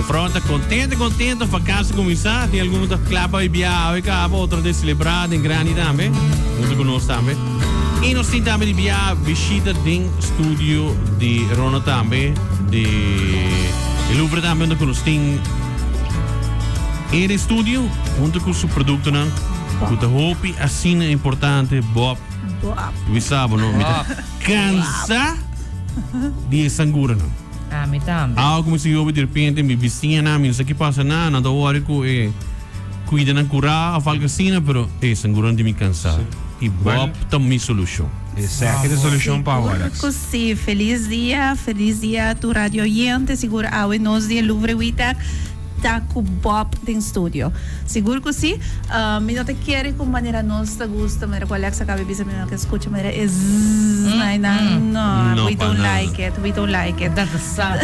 Juffrouw ta contento, contento, vakantie cuminsa. Tin algun ta cla pa bia awe caba, otro ta celebra den grandi tambe. Hunto cu nos tambe. Y nos tin tambe di bia bishita den studio di Ronald tambe, di Louvre tambe, unda cu nos tin e den studio hunto cu su productonan cu ta hopi asina importante, Bob. Bob. Mi sa bo no, mi ta cansa di e sanguranan. Ami tambe. Awa cu mi sigui hopi di repente mi bisiñanan, mi no sa ki pasa nan, nan ta worry cu e cuidanan cura of algo asina, pero e sanguranan tin mi cansa. Y Bob ta mi solucion. Esaki ta e solucion pa awo, Alex. Sigur cu si. Feliz dia, feliz dia tur radio oyente. Sigur awe nos di e Louvre Witak ta cu Bob den studio. Sigur cu si. Mi no ta kere cu manera nos ta gusta, manera cu Alex a caba di bisa, mi no ke scucha manera e zzz na nan. No, we don't like it, we don't like it. Dat sa,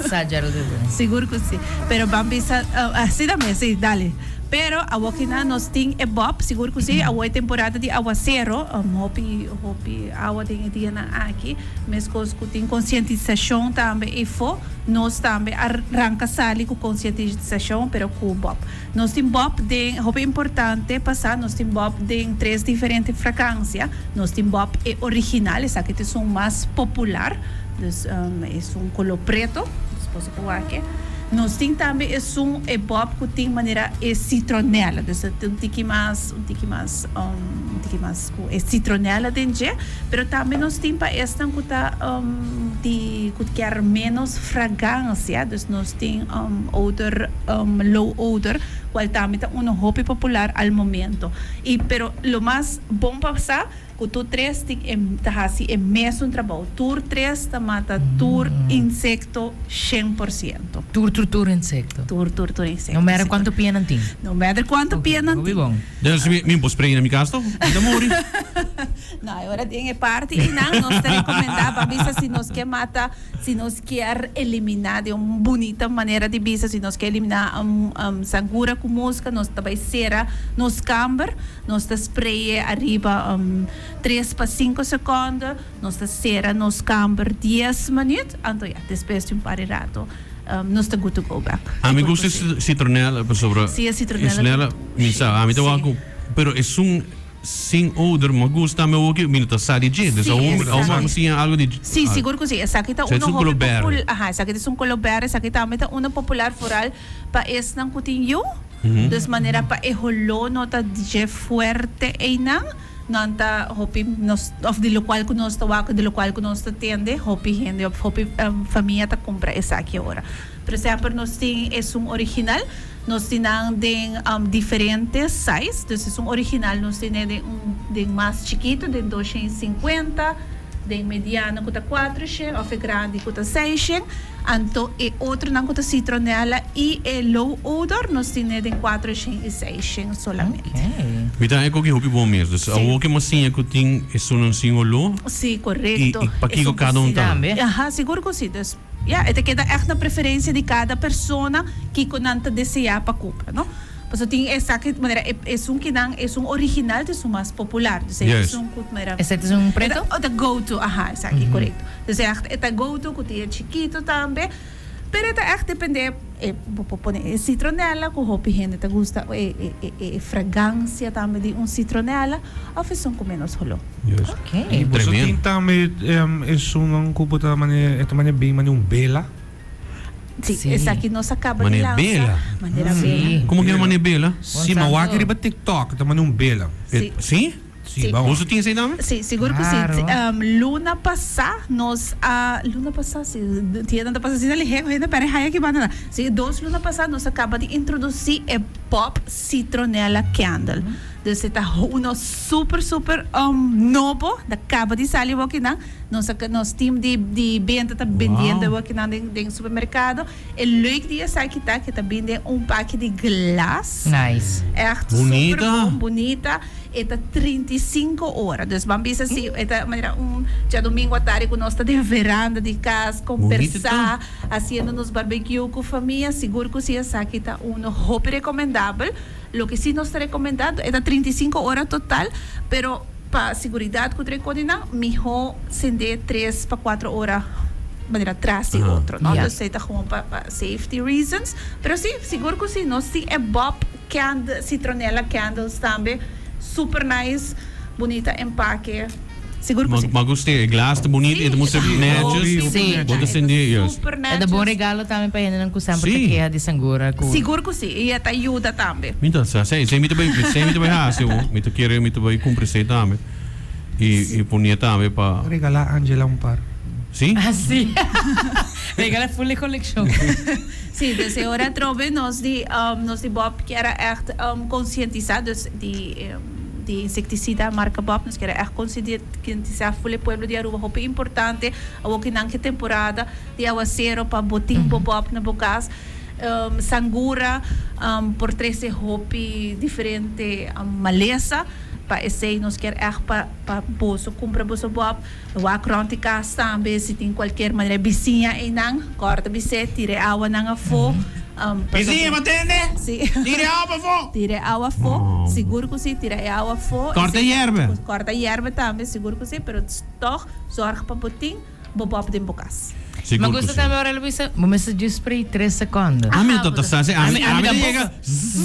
sa Geraldine. Sigur cu si. Pero ban bisa, si tambe, si, dale. Pero awor kinan nos tin e Bob, sigur cu si, awor e temporada di awacero, hopi, hopi awa den e dianan aki, mescos cu tin concientisacion tambe eyfo. Nos tambe a ranka sali ku konsientisashon pero ku bòb. Nos tin bòb den, hopi importante pa sa, nos tin bòb den tres diferente frakansia. Nos tin bòb e original, esaki ta esun mas popular, dus esun koló preto, dus boso por wak e. Nos tin tambe esun e bòb ku tin manera e sitronela, dus e ta un tiki mas, un tiki mas, un tiki mas ku e sitronela den dje. Pero tambe nos tin pa esnan ku ta di ku kier menos fragancia, dus nos tin odor low odor cual tambe ta uno hopi popular al momento. Y pero lo mas bon pa sa ku tur tres tin e ta haci e mesun trabou, tur tres ta mata tur insecto 100%. Tur tur tur insecto. Tur tur tur insecto. No matter cuanto pia nan tin. No matter cuanto pia nan tin. Hopi bon. Dus mi mi por spray na mi cas toch? Mi ta muri. No, e ora den e parti einan nos ta recomenda pa bisa si nos ke mata, si nos kier elimina den un bunita manera di bisa, si nos ke elimina sangura cu musca, nos ta bay cera nos kamber, nos ta spray e ariba tres pa cinco seconde, nos ta cera nos kamber dies minuut, anto ya, despues di un par di rato. Nos ta good to go bek. Ami gusta e citronella pasobra Sí, e citronella ta mi sa ami ta wak ku pero esun sin odor mi gusta mi awor mi no ta sa di dje dus awor awor mi siña algo di Sí, sigur ku sí. Esaki ta uno hopi popul aha esaki ta esun kolo berde esaki tambe ta uno popular foral pa esnan ku tin yu dus manera pa e holó no ta dje fuerte einan. Nan ta hopi nos of di locual cu nos ta wak, di locual cu nos ta tende, hopi hende of hopi famia ta cumpra esaki ora. Pero semper nos tin esun original, nos tin nan den diferente size, dus esun original nos tene den un den mas chikito den 250, den mediano cu ta 400 of e grandi cu ta 600. Anto e otronan ku ta citronella i e low odor nos tine den 400 i 600 solamente. Mi ta haña koki hopi bon mes. Dus awor ke mi siña ku tin esunnan sin oló. Sí, korekto. I pakiko kada un ta. Aha, sigur ku sí. Dus ya, e ta keda ègt na preferensia di kada persona kiko nan ta deseá pa kumpra, no? Pasobra tin esaki manera esun kinan esun original ta esun mas popular. Dus esun ku manera. Esei ta esun preto? E ta go to, aha, esaki korekto. Dus echt e ta go to ku tin e chikito tambe. Pero e ta echt depende e bo por pone e citronella ku hopi hende ta gusta e e e fragansia tambe di un citronella of esun ku menos holó. Juist. I boso tin tambe esunnan ku bo ta mane e ta mane bin mane un bela? Si, esaki nos a kaba di lansa. Mane bela? Manera bela. Komo ke mane bela? Si, ma wak riba TikTok ta mane un bela. Si. Si? Si, ba Boso tin esei tambe? Si, sigur ku si. Luna pasá nos a, luna pasá si, tiennan ta pasa asina lihé ku hende pèrdè haya ki banda nan. Si, dos luna pasá nos a kaba di introdusí e pop citronella candle. Dus e ta uno super super nobo, ta kaba di sali wokinan. Nos a nos team di di benta ta bendiendo wokinan den den supermerkado. E leuk di esaki ta ku e ta bin den un paki di glas. Nice. Ègt super bon, bunita. E ta 35 ora. Dus ban bisa si e ta manera un djadomingo atardi ku nos ta den veranda di kas kombersá, hasiendo nos barbecue ku famia, sigur ku si esaki ta uno hopi rekomendabel. Loke si nos ta rekomendá, e ta 35 ora total, pero pa siguridat ku ta rekodi nan, mihó sendé tres pa kuatro ora. manera tras di otro, no? Dus esei ta gewoon pa pa safety reasons. Pero si, sigur ku si, nos tin e Bob candle, citronella candles tambe, super nice, bunita empake. Sigur ku si. Ma gust'é, e glas ta bunita, e ta mustra netjes. Si. Bo ta sindi, yes. Super E ta bon netjes. regalo tambe pa hendenan ku semper ta Si. keha di sangura ku. Sigur ku si, i e ta yuda tambe. Mi ta sa, esei, esei mi ta bai, esei mi ta bai hasi, ho. Mi ta kere, mi ta bai kumpra esei tambe. I, i ponié tambe pa. Regalá Angela un par. Si? Ah, si. Regala full e kolekshon. Si, dus e ora atrobe nos di, nos di Bob kier a ègt konsientisá, dus di. Di insecticida marca Bob nos kier a echt concientisa ful e pueblo di Aruba hopi importante awor ki nan ke temporada di awacero pa bo tin bo Bob na bo cas sangura por trece hopi diferente malesa pa esey nos kier echt pa pa boso cumpra boso Bob wak rond di cas tambe si tin cualkier manera bisiña eynan corta bis'e tira e awanan afo. Bisiña bo tende? Tira e awa afo! Tira e awa afo, sigur ku si, tira e awa afo. Kòrta e yèrbe. Kòrta yèrbe tambe, sigur ku si, pero tòg zòrg pa bo tin bo bòb den bo kas. Sigur Mi ku gusta si. tambe ora el bisa, bo mester djis spray tres sekondo. Ami no ta sa, si ami Ami ta tampoco. yega zzzz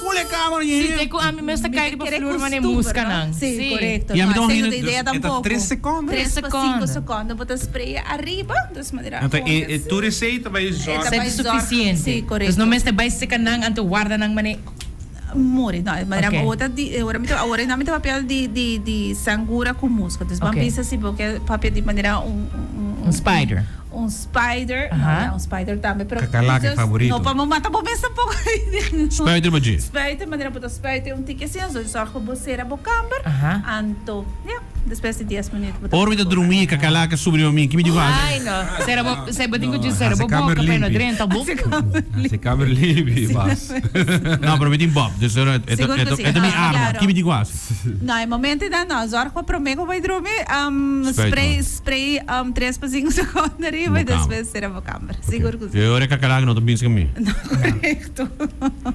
ful e kamera Si te ku ami mes ta kai riba flur manera muskanan. Si, korekto. I ami No, ta esei no imagina ta idea E ta tampoco. tres sekondo? Tres Tres pa sinku sekondo. sekondo bo ta spray ariba. Dus manera Anto gewoon e e así. tur esei ta bai E zorg. ta Esei bai ta zorg. suficiente. Sí, Dus korekto. no mester bai seka nan anto warda nan mane. Muri, no, manera Oké. bo ta di, ora mi ta, awor mi ta papia di di di sangura ku muska. Dus ban Oké. bisa si bo ke papia di manera un un Un spider. un spider, no, Aha. ja, un spider tambe, pero Kakalaka dus favorito. no pa bo mata bo mes tampoco. Spuiter ba dje. Spuiter, manera bo ta spuiter un tiki asina, so zorg pa bo sera bo kamber. Aha. Anto, ja. Despues di dies minuut bo ta Ora mi ta drumí e kakalaka subi riba mi, ki mi di wak? Ai no, sera bo, se bo tin ku djis sera bo Hasi kamer boka pa e no limpi. drenta bo. Hasi kamer limpi bas. No, pero mi tin Bob, dus e ta, Sigur e ku ta, si. e ta mi Ah, arma. claro. Ki mi di wak? No, e momentonan no. Zorg pa prome ku bai drumi, Spuit spray, no. spray tres pa sinku sekondo riba Bo i kamer. despues sera bo kamer. Sigur ku si. E ora e kakalaka no ta binse ku mi. No, korekto.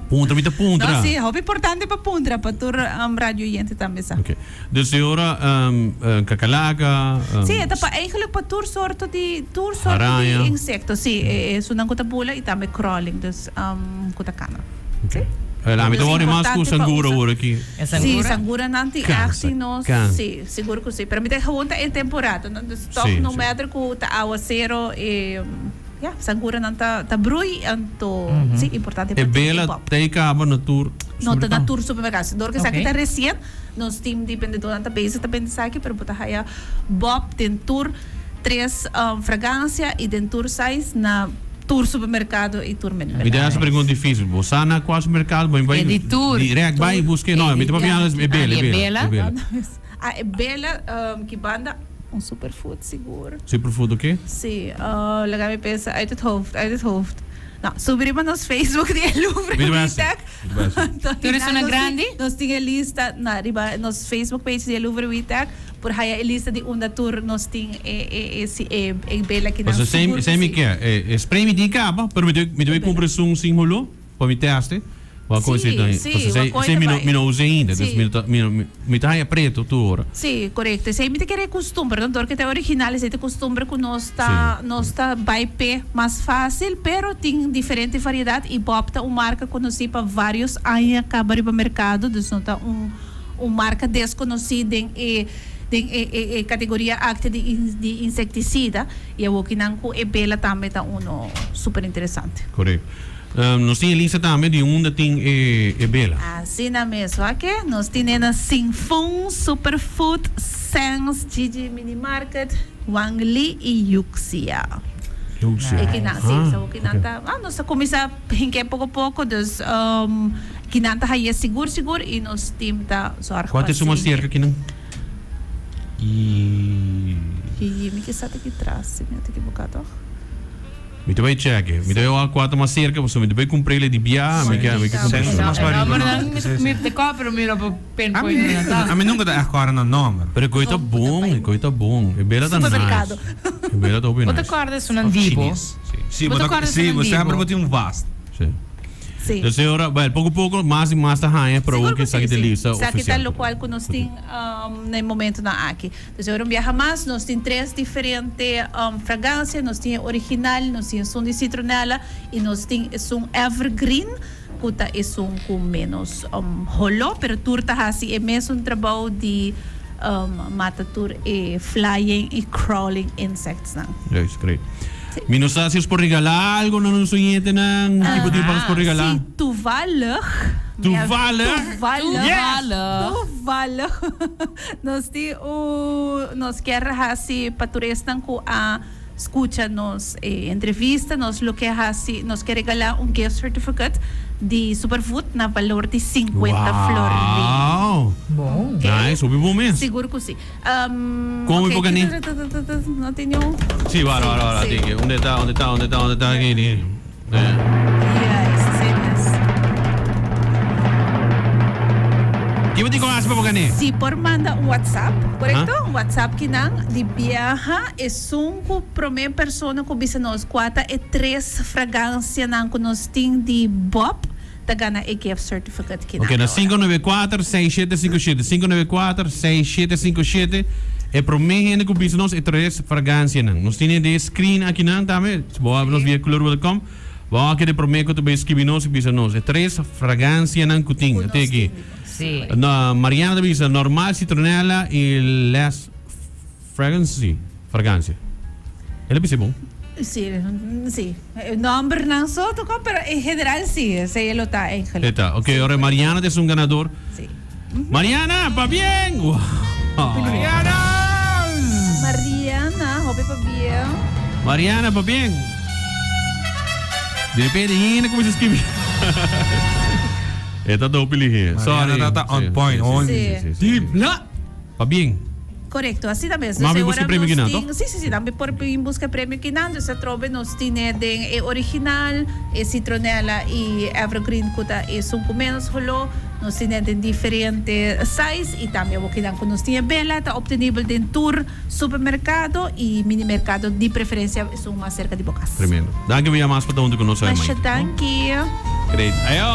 Puntra, mi ta puntra. No, si, hopi importante pa puntra, pa tur radio oyente tambe sa. Ok. Dus e ora kakalaka. Sí, e ta pa eigenlijk pa tur sorto di tur sorto di Araña. insecto. Sí, e esunnan ku ta bula i tambe crawling, dus ku ta kana. Sí. El ami ta Dus wòrdu mas ku importante pa sangura usa. awor aki. E Sí, sangura? sanguranan tin Kansa, echt tin nos, kansa. sí, sigur ku sí. Pero mi ta gewoon ta e temporada, no? Dus tòg Sí, no sí. matter ku ta awasero e ya, sanguranan ta ta brui, anto sí, importante E pa tin e bela pop. ta e kaba na tur No ta na supermerkado? tur supermerkado. Dor ku esaki Ok. ta resien. Nos team di bendedornan ta bezig ta bende esaki pero bo ta haya Bob den tur tres fragancia y den tur size na tur supermercado y tur Mi mercado. ta hasi pregunta dificil. Bo sa na cua supermercado bo bai E di tur. direct bai busque? No, mi ta papia e bela, e bela, e bela. Ah, e bela ki banda un superfood sigur. Superfood oke? Si, laga mi pensa uit het hoofd, uit het hoofd. No, subi riba nos Facebook di e Louvre Wittek. Tur esnan grandi? Nos tin e lista na riba nos Facebook page di e Louvre Wittek por haya e lista di unda tur nos tin e e e e bela kinan. Pasobra esei esei mi ke e spray mi tin kaba pero mi mi debe kumpra esun sin holo pa mi teste wak koe Sí, ta sí, pasobra esei wak koe esei ta mi no bai. mi no usa ainda dus Sí. mi no ta mi no mi ta haya preto tur ora. Sí, korekto. Esei mi ta kere kustumber, no? Dor ke ta original esei ta kustumber ku nos ta Sí. nos ta bai p'e mas fásil, pero tin diferente variedat i Bob ta un marka konosí pa vários aña kaba riba merkado, dus no ta un un marka deskonosí den e den e e e kategoria akte di di insektisida i awokinan ku e bela tambe ta uno super interesante. Korekto. Nos tin e lista tambe di unda tin e e bela. Asina mes, wak e, nos tin e na Sinfun, Superfood, Sense, Gigi Mini Market, Wang Li i Yuxia. Yuxia. E kinan, si, Ah, so kinan ok. ta, ah, nos a kuminsá hink'é poko poko, dus kinan ta haye sigur sigur i nos team ta zòrg pa Kuantu e suma sigui. serka kinan? I. I mi kisa ta ki tras, si mi no ta ekiboká tòg. Mi ta bai cheke. Mi ta bai wak kua ta mas serka pasobra mi ta bai kumpr'é di bia. Mi ke mi ke kumpra Sense su. mas pariba Nomber no. nan mi ta kòrda pero mi no por pinpoint Ami nan ta. ami nunka ta ègt kòrda nan nòmber. Pero e koi ta bon, e koi ta bon. E bela ta nice. Supermerkado. E bela ta hopi Bo ta nice. kòrda esun nan di bo? Chinis. Si Bo bo ta ta kòrda si esun nan bo di semper bo? bo tin un vast. Si. Sí. Dus e ora, well, poco poco mas y mas ta haña, pero Sigur awor ku cu esaki sí, ta sí. lista Esaki ta oficial. locual cu nos tin um, na e momentonan aki. Dus ora un biaha mas, nos tin tres diferente um, fragancia. Nos tin e original, nos tin esun di citronella y nos tin esun evergreen, cu ta esun cu menos um, holo, pero tur ta haci e mesun trabou di um, mata tur e flying y crawling insectsnan. Juist, great. Mi no sa si nos por regala algo na nos oyentenan. Kico tin pa nos por regala? Sí, toevallig. Toevallig? Toevallig. Yes! Toevallig. Nos tin un, nos kier haci pa tur esnan cu a scucha nos entrevista, nos lo ke haci, nos ke regala un gift certificate di Superfood na valor di 50 florin. Wow! Bon. Nice, hopi bon mes. Sigur cu si. Kon mi por gané? No tin niun. Sí, wara, wara, wara. Sí. Tiki. Unde ta, unde ta, unde ta, unde ta? Aki, di. Eh. Juist, sí mes. Ki bo tin kon hasi pa bo gané? Si por manda un WhatsApp, korekto? Un WhatsApp kinan di biaha esun ku promé persona ku bisa nos kua ta e tres fragancianan ku nos tin di Bob. ta gana e gift certificate ki Ok, nan na ora. 594 6757, 594 6757, e prome hende ku bisa nos e tres fragancianan. Nos tene den e screen akinan tambe, si bo habri nos via culurbo.com, bo a kere prome ku ta bay skibi nos i bisa nos e tres fragancianan ku tin. Ku nos Te aki. tin di bo. Sí. Na, Mariana ta bisa normal, citronella i less fragrance, fragancia. El a bisa bon. Sí, sí. E nombernan so tocó, pero en general sí, esey lo ta eigenlijk. E ta. Ok, ora Mariana ta esun ganador. Sí. Mariana, pabien! Wow. Mariana! Mariana, hopi pabien. Mariana, pabien. De repente, hende cuminsa scribi. E ta dopi lihe. Sorry. Mariana ta on point, on. Sí, sí, sí, sí. Dibla! Pabien. Korekto, asina mes. Mami Dus buska ora premio nos kinan, tin, toch? sí, sí, sí, tambe por bin buska premio kinan. Dus atrobe nos tine den e original, e citronella y evergreen ku ta esun ku menos holó. Nos tine den diferente size y tambe awor kinan ku nos tin e bela ta obtenibel den tur supermerkado y minimerkado, di preferencia esun mas serka di bo kas. Tremendo. Danki bia mas pa ta hunto ku nos hoy Masha mainta. danki. Great. Ayo!